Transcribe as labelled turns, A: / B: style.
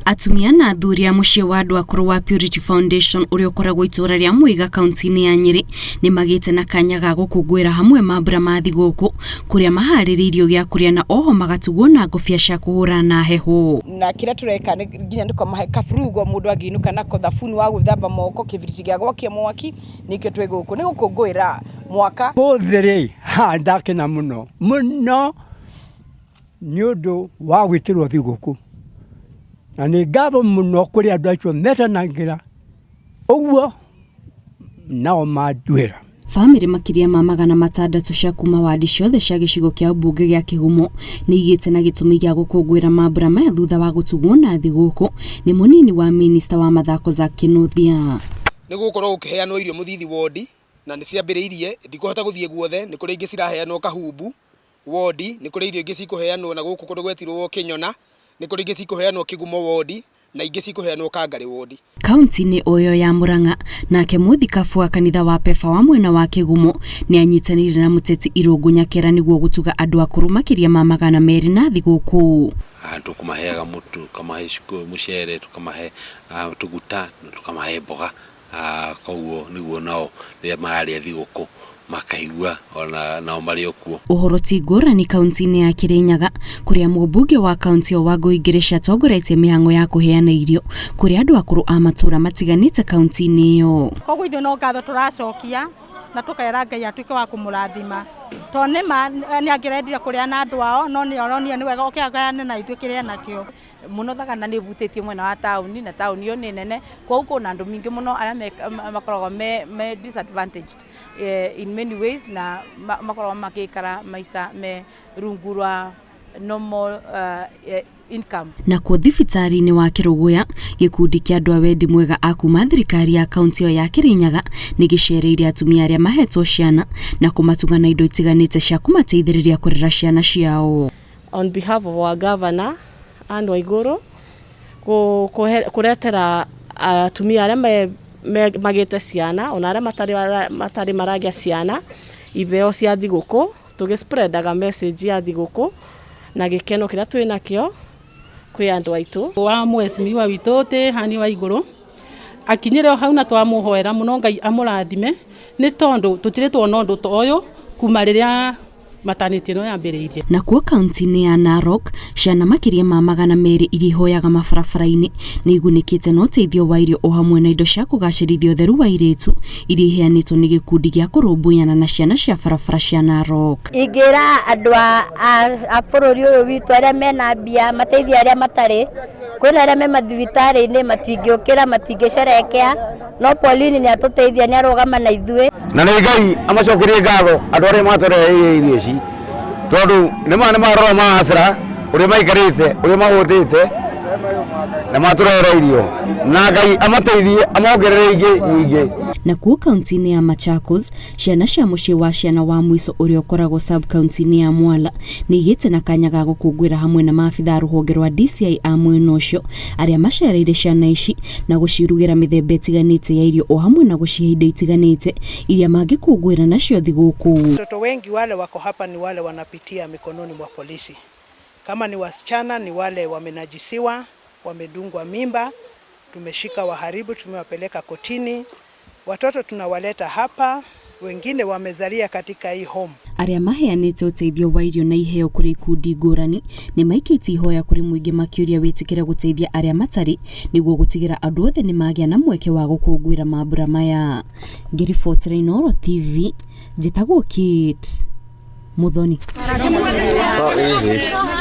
A: Atumia na athuri a mũciĩ wa andũ akũrũ wa Purity Foundation ũrĩa ũkoragwo itũũra rĩa Mũiga kaunti-inĩ ya Nyĩrĩ nĩ magĩte na kanya ga gũkũngũĩra hamwe mambura ma thigũkũ kũrĩa maharĩrĩirio gĩa kũrĩa na oho magatugwo na ngũbia cia kũhũrana na heho.
B: Na kĩrĩa tũreka nĩ nginya nĩ kũmahe kaburugo mũndũ angĩinũka nako, thabuni wa gwĩthamba moko, kĩbiriti gĩa gwakia mwaki. Nĩkĩo twĩ gũkũ nĩ gũkũngũĩra mwaka.
C: Ũmũthĩ rĩ, ha ndakena mũno mũno nĩ ũndũ wa gwĩtĩrwo thigũkũ. Na nĩ ngatho mũno kũrĩ andũ acio metanagĩra ũguo nao manduĩra.
A: Bamĩrĩ makĩria ma 600 cia kuma wadi ciothe cia gĩcigo kĩa ũmbunge gĩa Kĩhumo nĩ igĩte na gĩtũmi gĩa gũkũngũĩra mambura maya thutha wa gũtugwo na thigũkũ nĩ mũnini wa minista wa mathako Zack Kinuthia.
D: Nĩ gũgũkorwo gũkĩheanwo irio Mũthithi wodi na nĩ ciambĩrĩirie, ndikũhota gũthiĩ guothe, nĩ kũrĩ ingĩ ciraheanwo Kahumbu wodi, nĩ kũrĩ irio ingĩ cikũheanwo na gũkũ kũndũ gwetirwo Kĩnyona, nĩ kũrĩ ingĩ cikũheanwo Kĩgumo wodi na ingĩ cikũheanwo Kangarĩ wodi.
A: Kaunti-inĩ o ĩyo ya Murang'a, nake mũthikabu wa kanitha wa Pefa wa mwena wa Kĩgumo nĩ anyitanĩire na mũteti Irũngũ Nyakera nĩguo gũtuga andũ akũrũ makĩria ma 200 na thigũkũ.
E: Tũkũmaheaga mũtu, tũkamahe mũcere, tũkamahe tũguta na tũkamahe mboga. Koguo nĩguo nao rĩrĩa mararĩa thigũkũ makaigua ona nao marĩ o kuo.
A: Ũhoro ti ngũrani kaunti-inĩ ya Kirinyaga kũrĩa mũmbunge wa kaunti ĩyo Wangũi Ngĩrĩci atongoretie mĩhang'o ya kũheana irio kũrĩ andũ akũrũ a matũũra matiganĩte kaunti-inĩ ĩyo.
F: Koguo ithuĩ no ngatho tũracokia na tũkera Ngai atuĩke wa kũmũrathima, tondũ nĩ ma nĩ angĩrendire kũrĩa na andũ ao, no nĩ oronire nĩ wega oke agayane na ithuĩ kĩrĩa enakĩo.
G: Mũno Thagana nĩ ĩbutĩtie mwena wa taũni na taũni ĩyo nĩ nene, koguo kwĩna andũ maingĩ mũno arĩa makoragwo me disadvantaged in many ways na makoragwo magĩikara maica me rungu rwa normal income.
A: Nakuo thibitarĩ-inĩ wa Kĩrũgũya, gĩkundi kĩa andũ a wendi mwega a kuma thirikari ya kaunti ĩyo ya Kirinyaga nĩ gĩcereire atumia arĩa mahetwo ciana na kũmatuga na indo itiganĩte cia kũmateithĩrĩria kũrera ciana ciao.
H: On behalf of our governor Anne Waiguru kũretera atumia arĩa magĩte ciana ona arĩa matarĩ maragĩa ciana iheo cia thigũkũ, tũgĩ-spreadaga message ya thigũkũ na gĩkeno kĩrĩa twĩ nakĩo kwĩ andũ aitũ.
I: Wa mheshimiwa witũ tĩ Hani Waiguru akinyire o hau na twamũhoera mũno Ngai amũrathime nĩ tondũ tũtirĩ tuona ũndũ ta ũyũ kuma rĩrĩa maternity ĩno yambĩrĩirie.
A: Nakuo kaunti-inĩ ya Narok, ciana makĩria ma 200 iria ihoyaga mabarabara-inĩ nĩ igunĩkĩte na ũteithio wa irio o hamwe na indo cia kũgacĩrithia ũtheru wa airĩtu iria iheanĩtwo nĩ gĩkundi gĩa kũrũmbũyana na ciana cia barabara cia Narok.
J: Ingĩra andũ a bũrũri ũyũ witũ arĩa mena mbia mateithie arĩa matarĩ, kwĩna arĩa me mathibitarĩ-inĩ matingĩũkĩra, matingĩcerekea, no Pauline nĩ atũteithia, nĩ arũgama na ithuĩ.
K: Na nĩ Ngai amacokerie ngatho andũ arĩa matũreheire irio ici, tondũ nĩ marora maacĩra ũrĩa maikarĩte, ũrĩa mahũtĩte, na matũrehera irio, na Ngai amateithie amongerere ingĩ nyingĩ.
A: Nakuo kaunti-inĩ ya Machakos, ciana cia mũciĩ wa ciana wa mũico ũrĩa ũkoragwo sub kaunti-inĩ ya Mwala nĩ igĩte na kanya ga gũkũngũĩra hamwe na maabitha a rũhonge rwa DCI a mwena ũcio arĩa macereire ciana ici na gũcirugĩra mĩthemba ĩtiganĩte ya irio o hamwe na gũcihe indo itiganĩte iria mangĩkũngũĩra nacio thigũkũ.
L: Watoto wengi wale wako hapa ni wale wanapitia mikononi mwa polisi. Kama ni wasichana ni wale wamenajisiwa, wamedungwa mimba, tumeshika waharibu, tumewapeleka kotini. Watoto tunawaleta hapa, wengine wamezalia katika hii home.
A: Arĩa maheanĩte ũteithio wa irio na iheo kũrĩ ikundi ngũrani nĩ maikĩtie ihoya kũrĩ mũingĩ makĩũria wĩtĩkĩre gũteithia arĩa matarĩ nĩguo gũtigĩra andũ othe nĩ magĩa na mweke wa gũkũngũĩra mambura maya. Ngĩribotera Inooro TV, njĩtagwo Kate Muthoni.